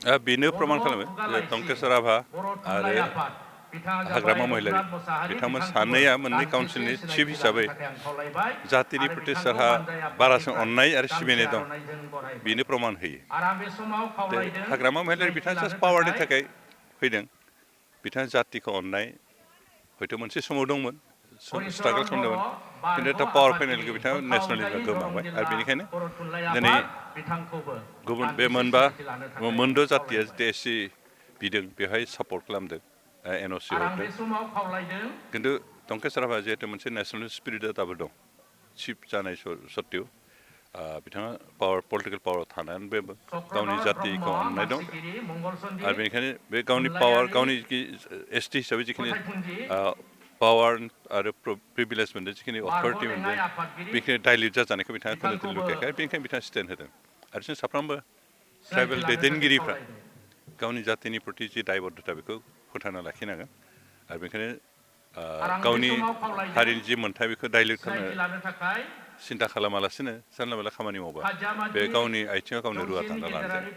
बेनो प्रमान खालामो टंकेश्वर राभा आरो हाग्रामा महिलारि बिथांमोन सानैया मोननै काउन्सिलनि चिफ हिसाबै जातिनि प्रति सोरहा बारासिन अननाय आरो सिबिनाय दं बेनो प्रमान होयो हाग्रामा महिलारि बिथाङा जास्ट पावारनि थाखाय फैदों बिथाङा जातिखौ अननाय हयथ' मोनसे समाव दंमोन स्ट्रागल खालामदोंमोन खिन्थु दा पावार फैनाय लोगो बिथाङा नेसनेलिजमा गोमाबाय आरो बेनिखायनो दिनै गुबुन बे मोनद' जातिया जितु एससि बिदों बेवहाय सापर्ट खालामदों एनअसि हरदों खिन्थु टंकेश्वर राभा जिहेतु मोनसे नेसनेल स्पिरिटआ दाबो दं चिफ जानाय सत्तेव बिथाङा पलिटिकेल पावाराव थानानैबो गावनि जातिखौ अननाय दं आरो बेनिखायनो बे गावनि पावार गावनि एसटि हिसाबै जिखिनि पावार आरो प्रिभिलेज मोनदों जिखिनि अथरिटि मोनदों बेखिनि डाइल्युट जाजानायखौ बिथाङा होनो लुगैयाखै आरो बेनिखायनो बिथाङा स्टेन्ड होदों आरो जों साफ्रोमबो ट्राइबेल दैदेनगिरिफ्रा गावनि जातिनि प्रति जि दायबद्धता बेखौ फोथांना लाखिनांगोन आरो बेनिखायनो गावनि हारिनि जि मोन्थाय बेखौ डाइल्युट खालामनो सिन्था खालामालासिनो जानला मोनला खामानि मावबा बे गावनि आथिङाव गावनो रुवा थांना लानो जायो